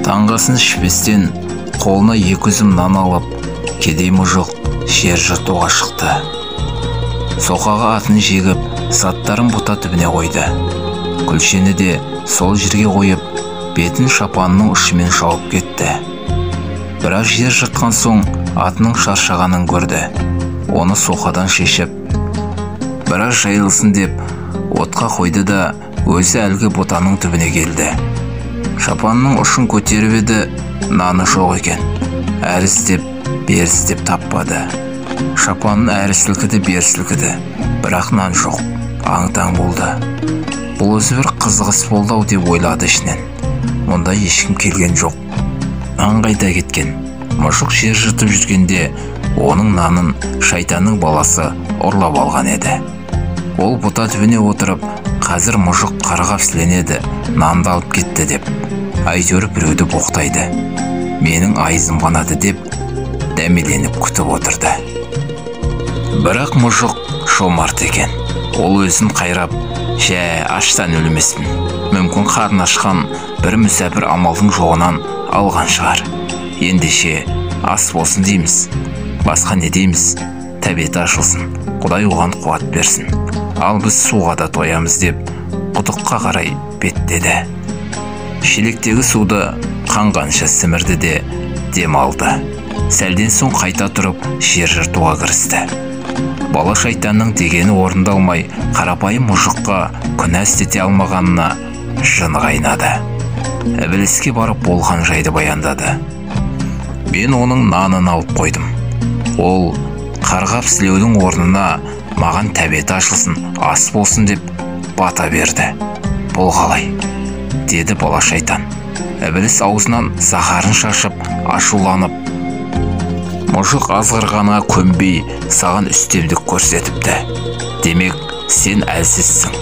Таңғы асын ішпестен қолына 2 үзім нан алып, кедей мұжық жер жыртуға шықты. Соқаға атын жегіп, заттарын бұта түбіне қойды. Күлшені де сол жерге қойып, бетін шапанының ұшымен жауып кетті. Біраз жер жыртқан соң атының шаршағанын көрді. Оны соқадан шешіп, біраз жайылсын деп отқа қойды да өзі әлгі бұтаның түбіне келді. Шапанның ұшын көтеріп еді, наны жоқ екен. Әрі іздеп, бері іздеп таппады. Шапанын әрі сілкіді, бері сілкіді, бірақ нан жоқ. Аң-таң болды. Бұл өзі бір қызық іс болды-ау деп ойлады ішінен. Мұнда ешкім келген жоқ. Нан қайда кеткен? Мұжық жер жыртып жүргенде оның нанын шайтанның баласы ұрлап алған еді. Ол бұта түбіне отырып, қазір мұжық қарғап сіленеді, нанды алып кетті деп, әйтеуір біреуді боқтайды. Менің айызым қанады деп дәмеленіп күтіп отырды. Бірақ мұжық жомарт екен. Ол өзін қайрап, жә, аштан өлмеспін. Мүмкін қарны ашқан бір мүсәпір амалдың жоғынан алған шығар. Ендеше ас болсын дейміз. Басқа не дейміз? Тәбеті ашылсын, Құдай оған қуат берсін. Ал біз суға да тоямыз деп құдыққа қарай беттеді. Шелектегі суды қанғанша сімірді де дем алды. Сәлден соң қайта тұрып жер жыртуға кірісті. Бала шайтанның дегені орындалмай, қарапайым мұжыққа күнә істете алмағанына жыны қайнады. Ібіліске барып болған жайды баяндады. Мен оның нанын алып қойдым. Ол қарғап сілеудің орнына маған тәбеті ашылсын, ас болсын деп бата берді. Бұл қалай? Деді бала шайтан. Ібіліс аузынан заһарын шашып, ашуланып, мұжық азғырғанға көнбей саған үстемдік көрсетіпті. Демек, сен әлсізсің.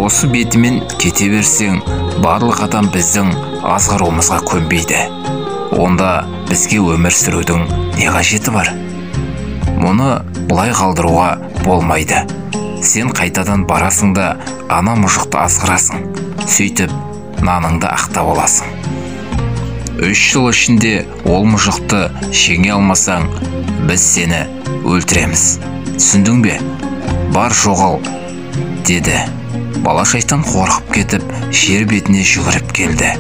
Осы бетімен кете берсең, барлық адам біздің азғыруымызға көнбейді. Онда бізге өмір сүрудің не қажеті бар? Мұны бұлай қалдыруға болмайды. Сен қайтадан барасың да ана мұжықты азғырасың. Сөйтіп, наныңды ақтап аласың. 3 жыл ішінде ол мұжықты жеңе алмасаң, біз сені өлтіреміз. Түсіндің бе? Бар жоғал, деді. Бала шайтан қорқып кетіп, жер бетіне жүгіріп келді.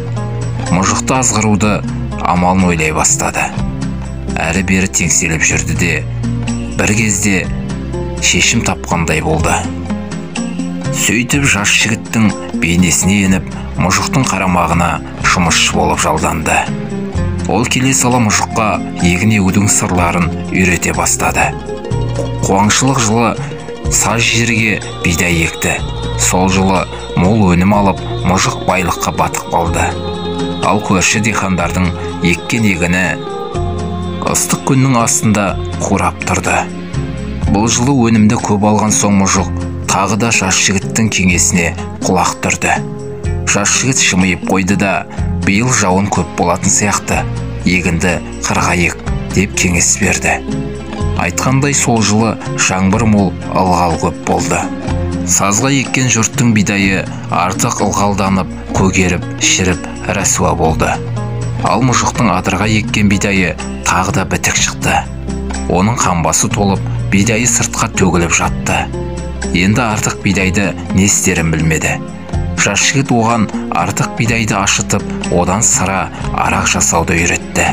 Мұжықты азғыруды амалын ойлай бастады. Әрі-бері теңселіп жүрді де, бір кезде шешім тапқандай болды. Сөйтіп жас жігіттің бейнесіне еніп, мұжықтың қарамағына жұмысшы болып жалданды. Ол келе сала мұжыққа егін егудің сырларын үйрете бастады. Қуаңшылық жылы саз жерге бидай екті. Сол жылы мол өнім алып, мұжық байлыққа батып қалды. Ал көрші диқандардың еккен егіні ыстық күннің астында қурап тұрды. Бұл жылы өнімді көп алған соң мұжық тағы да жас жігіттің кеңесіне құлақ түрді. Жас жігіт жымиып қойды да, биыл жауын көп болатын сияқты, егінді қырға ек деп кеңес берді. Айтқандай сол жылы жаңбыр мол, ылғал көп болды. Сазға еккен жұрттың бидайы артық ылғалданып, көгеріп, шіріп, рәсуа болды. Ал мұжықтың адырға еккен бидайы тағы да бітік шықты. Оның қамбасы толып, бидайы сыртқа төгіліп жатты. Енді артық бидайды не істерін білмеді. Жас жігіт оған артық бидайды ашытып, одан сыра, арақ жасауды үйретті.